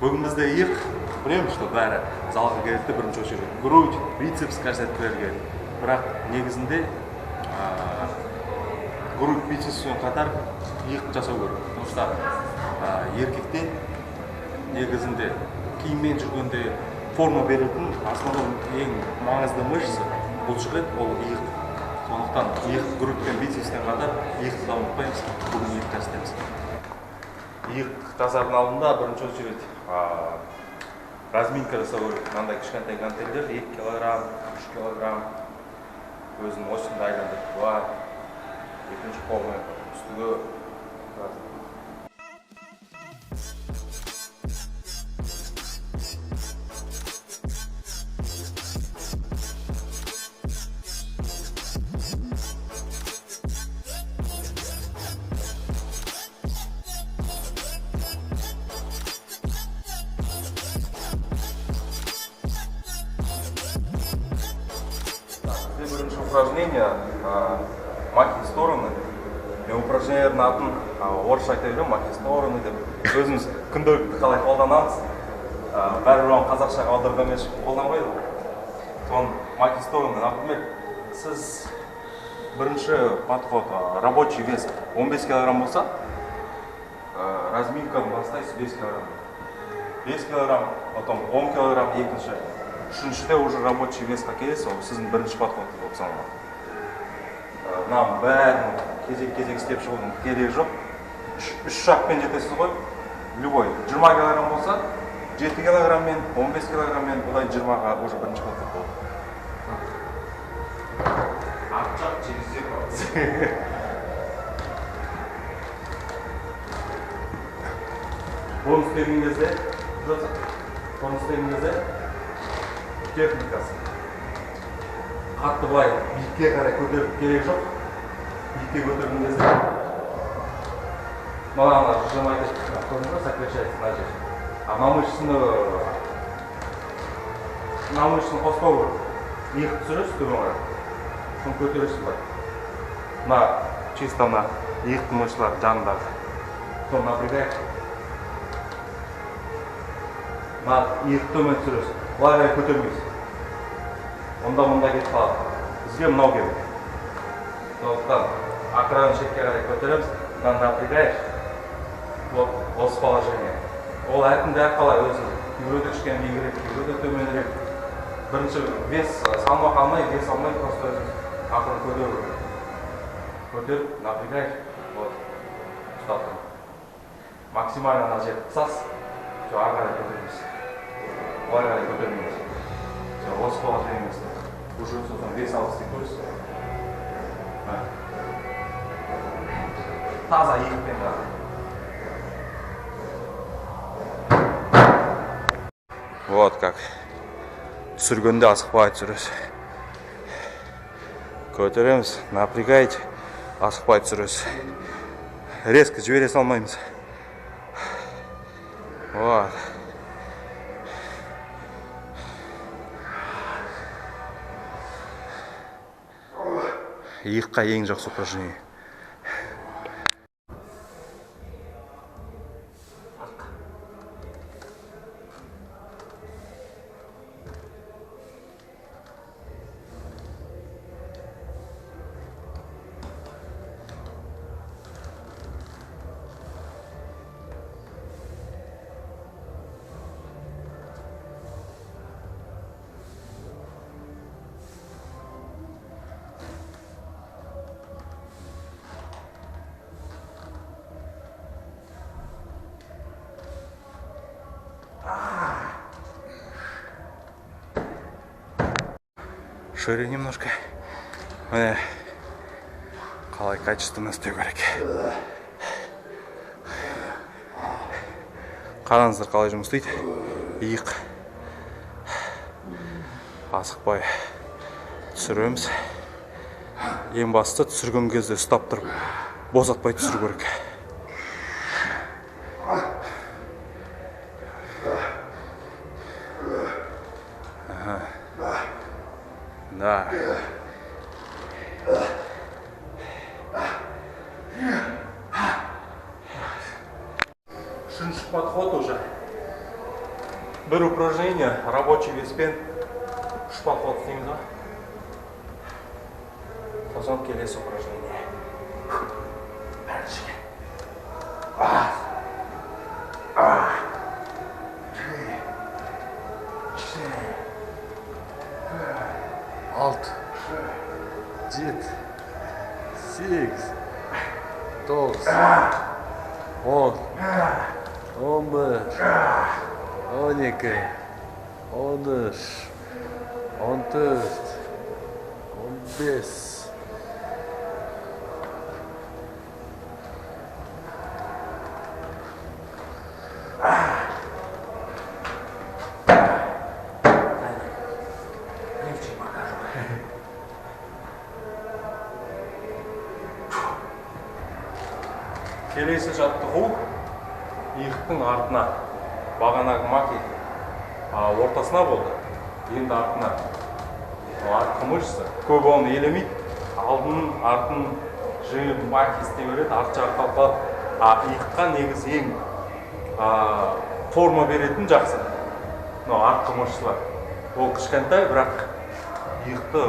Бүгін бізде иық. Білемін, что бәрі залға келеді де, бірінші очередь грудь, бицепс көрсеткілер келеді. Бірақ негізінде грудь, бицепспен қатар иық жасау керек. Потому что еркекте негізінде киіммен жүргенде форма беретін основной ең маңызды мышца бұлшық ет, ол иық. Сондықтан иық, грудь пен бицепстен қатар иықты да ұмытпаймыз. Бүгін иық көрсетеміз. Иық жасардың алдында бірінші очередь разминка жасау керек. Мынандай кішкентай гантельдер 2 килограмм, 3 килограмм, өзінің осында айландырып, былай екінші қолмен үстіге. Бірінші упражнение махи в стороны. Мен упражнениелердің атын орысша айта беремін, махи в стороны деп. Өзіміз күнделікті қалай қолданамыз, бәрібір оны қазақшаға аударғанмен ешкім қолданбайды ғой. Соны махи в стороны. Например, сіз бірінші подход, рабочий вес 15 килограмм болса, разминканы бастайсыз 5 килограмм. 5 килограмм, потом 10 килограмм, екінші. Үшіншіде уже рабочий весқа келесіз, ол сіздің бірінші подход болып саналады. Мынаның бәрін кезек-кезек істеп шығудың керегі жоқ. Үш шагпен жетесіз ғой. Любой 20 килограмм болса, 7 килограмммен, 15 килограмммен, одан 20-ға уже бірінші подход болады. Арт жақ через зеркало. Бонус деген кезде, бонус деген кезде техникасы. Қатты былай биікке қарай көтеріп керек жоқ. Биікке көтерген кезде мына сжимает, көрдіңіз ба, сокращается мына жер. А мына мышцаны қоспау керек. Иық түсіресіз төмен қарай. Соны көтересіз былай. Мына чисто мына иықтың мышцалары жанындағы. Соны напрягает. Мына иық төмен түсіресіз. Былай қарай көтермейсіз. Онда мында кетіп қалады. Бізге мынау керек. Сондықтан ақырын шетке қарай көтереміз. Мынаны напрягаешь. Вот осы положение. Ол әркімде әрқалай өзі. Кейбіреуде кішкене биігірек, кейбіреуде төменірек. Бірінші вес салмақ алмай, вес алмай, просто өзіңіз ақырын көтеру керек. Көтеріп, напрягаешь. Вот. Ұстап тұр. Максимально ана жерді қысасыз. Все, ары қарай көтермейсіз. Былай қарай көтермейміз. Все, осы положениеңізде. Уже сосын вес алып істей көресіз. Таза иықпен ғана. Вот как. Түсіргенде асықпай түсіресіз. Көтереміз, напрягайте, асықпай түсіресіз. Резко жібере салмаймыз. Вот. Иыққа ең жақсы упражнение. Шире немножко. Міне қалай качественно істеу керек. Қараңыздар қалай жұмыс істейді. Иық асықпай түсіреміз. Ең бастысы түсірген кезде ұстап тұрып босатпай түсіру керек. Да. Үшінші подход уже. Бір упражнение рабочий веспен 3 подход істейміз ба? Сосын келесі упражнение. Біріншіге. 3, 4, 6, 7, 8, 9, 10, 11, 12, 13, 14, 15. Келесі жаттығу иықтың артына, бағанағы маки ортасына болды, енді артына. Артқы мышца көп оны елемейді, алдын артын жиып маки істей береді, арт жағы қалып қалады. А иыққа негізі ең форма беретін жақсы мынау артқы мышцалар. Ол кішкентай, бірақ иықты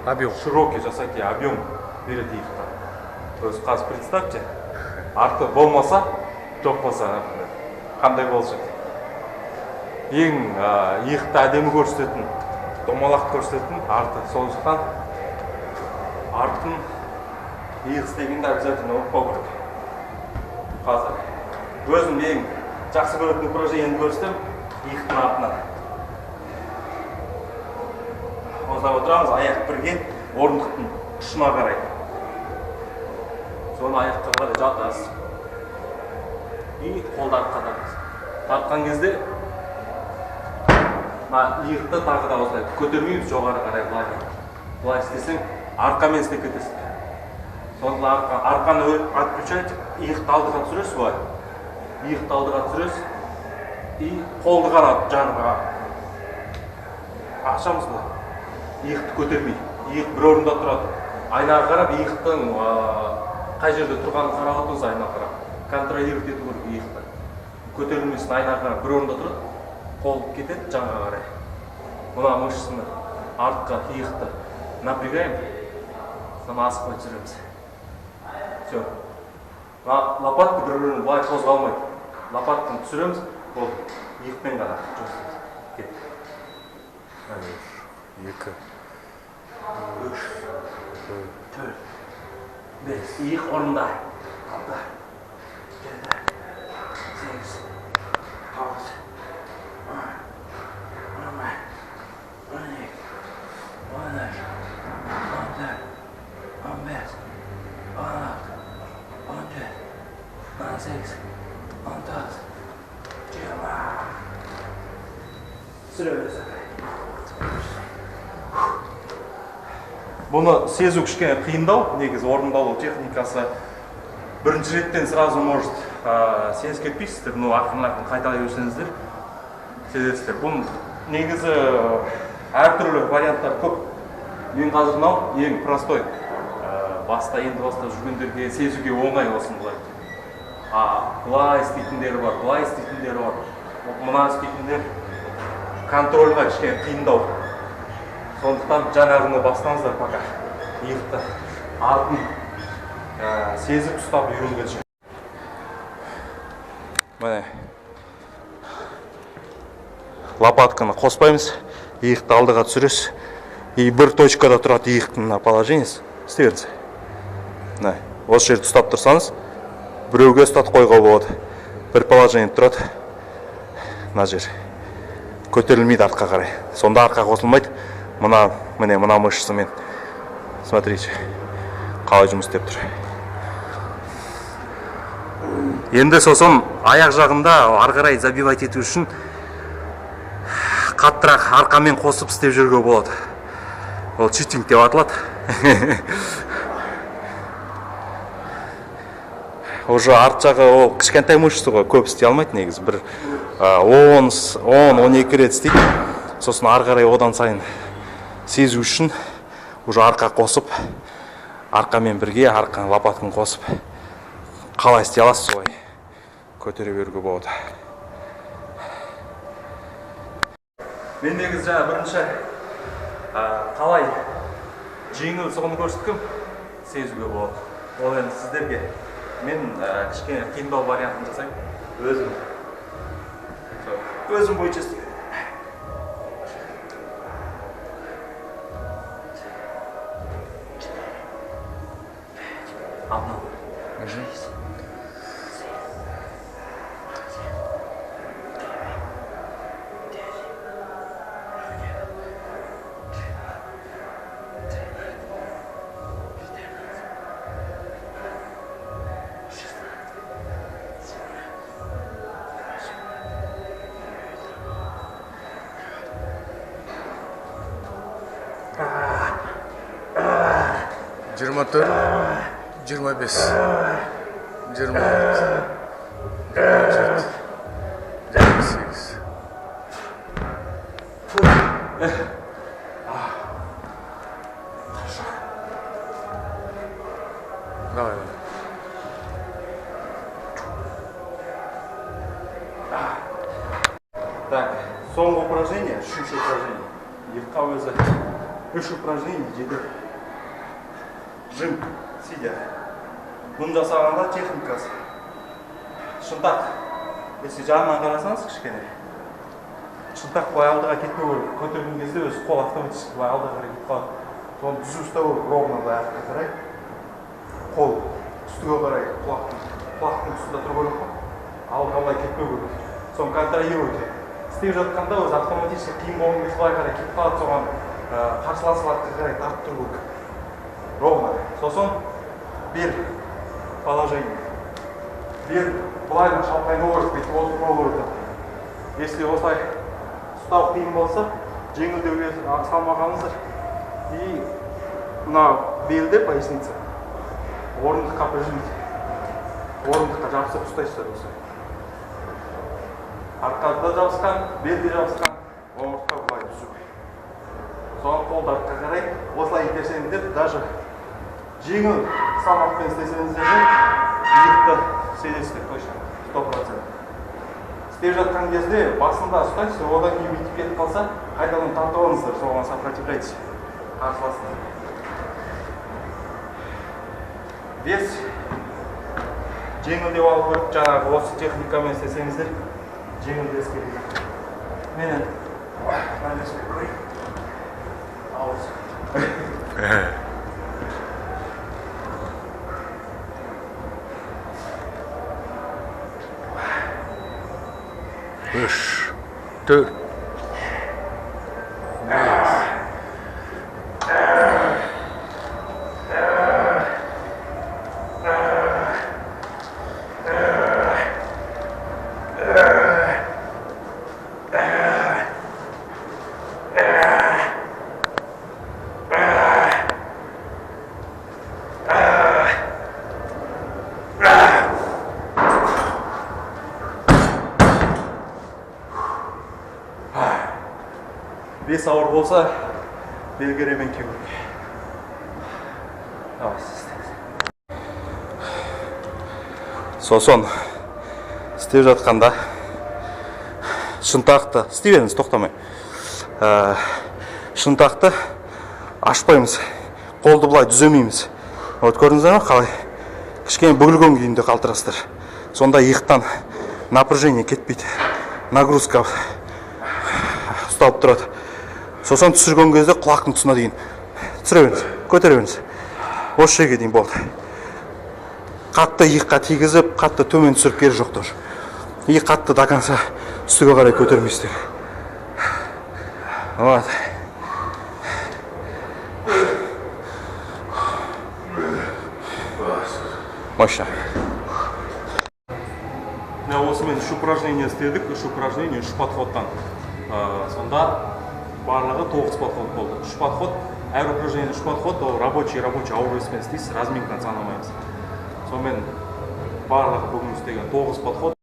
объем широкий жасайды, объем береді иыққа. То есть қазір представьте, арты болмаса, жоқ болса, например, қандай болушы еді? Ең иықты әдемі көрсететін, домалақ көрсететін арты. Сондықтан артын иық істегенде обязательно ұмытпау керек. Қазір өзім ең жақсы көретін упражнениені көрсетемін, иықтың артынан. Осылай отырамыз, аяқ бірге орындықтың ұшына қарай. Соны аяққа қарай жатасыз. И қолды артқа тартасыз. Тартқан кезде мына иықты тағы да осылай көтермейміз жоғары қарай, былай. Былай істесең, арқамен істеп кетесің. Сонда арқаны отключать, иықты алдыға түсіресіз былай. Иықты алдыға түсіресіз. И қолды ғана жанға ашамыз былай. Иықты көтермей. Иық бір орында тұрады. Айнаға қарап иықтың қай жерде тұрғанын қарап отырыңыз, айнаға қарап. Контролировать ету керек иықты. Көтерілмесін, айнаға қарап бір орында тұрады. Қол кетеді жанға қарай. Мына мышцаны артқа иықты напрягаем, соны асықпай түсіреміз. Все. Лопатка бір-бірін былай қозғалмайды. Лопатканы түсіреміз, ол иықпен ғана жұмыс істейміз. Кеттік. 1, 2, 3, 4, 5. Иық орында. 6, 7, 8, 9, 10, 11, 12, 13, 14, 15, 16, 17, 18, 19, 20. Түсіре бересіз. Бұны сезу кішкене қиындау, негізі орындалу техникасы. Бірінші реттен сразу может сезіп кетпейсіздер, но ақырын-ақырын қайталай берсеңіздер сезесіздер. Бұның негізі әртүрлі варианттар көп. Мен қазір мынау ең простой, баста енді бастап жүргендерге сезуге оңай болсын былай. Былай істейтіндері бар, былай істейтіндері бар. Мына істейтіндер контрольға кішкене қиындау. Сондықтан жаңағыны бастаңыздар пока. Иықты артын сезіп ұстап үйренгенше. Міне лопатканы қоспаймыз, иықты алдыға түсіресіз. И бір точкада тұрады иықтың мына положениесі. Істей беріңіз. Мына осы жерді ұстап тұрсаңыз, біреуге ұстатып қоюға болады. Бір положение тұрады. Мына жер көтерілмейді артқа қарай. Сонда арқа қосылмайды. Мына, міне, мына мышцамен. Смотрите, қалай жұмыс істеп тұр. Енді сосын аяқ жағында ары қарай забивать ету үшін қаттырақ арқамен қосып істеп жүруге болады. Ол читинг деп аталады. Уже арт жағы ол кішкентай мышца ғой, көп істей алмайды негізі. Бір 10-12 рет істейді. Сосын ары қарай одан сайын сезу үшін уже арқа қосып, арқамен бірге арқа лопатканы қосып қалай істей аласыз солай көтере беруге болады. Мен негізі жаңа бірінші қалай жеңіл соны көрсеткім, сезуге болады. Ол енді сіздерге. Мен кішкене қиындау вариантын жасаймын. Өзім. Өзім бойынша істеймін. Одну. 6, 7, 8, 9, 10, 11, 12, 13, 14, 15. 24, 25, 26, 27, 28. Хорошо. Давай, давай. Так, соңғы упражнение, үшінші упражнение. Иыққа өзі үш упражнение жетеді. Жим сидя. Бұны жасағанда техникасы. Шынтақ. Если жағынан қарасаңыз кішкене. Шынтақ былай алдыға кетпеу керек. Көтерген кезде өзі қол автоматически былай алдыға қарай кетіп қалады. Соны түзу ұстау керек, ровно былай артқа қарай. Қол үстіге қарай, құлақтың тұсында тұру керек қой. Алдыға былай кетпеу керек. Соны контролируйте. Істеп жатқанда өзі автоматически қиын болған кезде былай қарай кетіп қалады, соған қарсыласып артқа қарай тартып тұру керек. Ровно. Сосын бел положение. Бел былай шалқайнау керек, бүйтіп отырмау керек. Если осылай ұстау қиын болса, жеңілдеуге салмақ алыңыздар. И мына белді, поясница, орындыққа прижмите. Орындыққа жабысып ұстайсыздар осылай. Арқада жабысқан, белде жабысқан, омыртқа былай түзу. Соған қолды артқа қарай осылай итерсеңіздер, даже жеңіл салмақпен істесеңіздер де иықты сезесіздер точно, 100%. Істеп жатқан кезде басында ұстайсыз, одан кейін бүйтіп кетіп қалса, қайтадан тартып алыңыздар, соған сопротивляйтесь, қарсыласыңыздар. Вес жеңілдеу алу керек, жаңағы осы техникамен істесеңіздер, жеңіл вес керек. Мен енді мына веспен көрейін. Ауыз. Үш, төрт, бес. Бес ауыр болса, белге ремень кию керек. Давай, істеңіз. Сосын істеп жатқанда шынтақты істей беріңіз, тоқтамай. Шынтақты ашпаймыз, қолды былай түземейміз. Вот көрдіңіздер ме қалай? Кішкене бүгілген күйінде қалтырасыздар. Сонда иықтан напряжение кетпейді, нагрузка ұсталып тұрады. Сосын түсірген кезде құлақтың тұсына дейін түсіре беріңіз, көтере беріңіз. Осы жерге дейін болды. Қатты иыққа тигізіп, қатты төмен түсіріп керегі жоқ тоже. И қатты до конца үстіге қарай көтермейсіздер. Вот. Мощно. Міне осымен үш упражнение істедік, үш упражнение, үш подходтан. Сонда барлығы 9 подход болды. Үш подход, әр упражнение үш подход, ол рабочий ауыр веспен істейсіз, разминканы санамаймыз. Сонымен барлығы бүгін істеген 9 подход.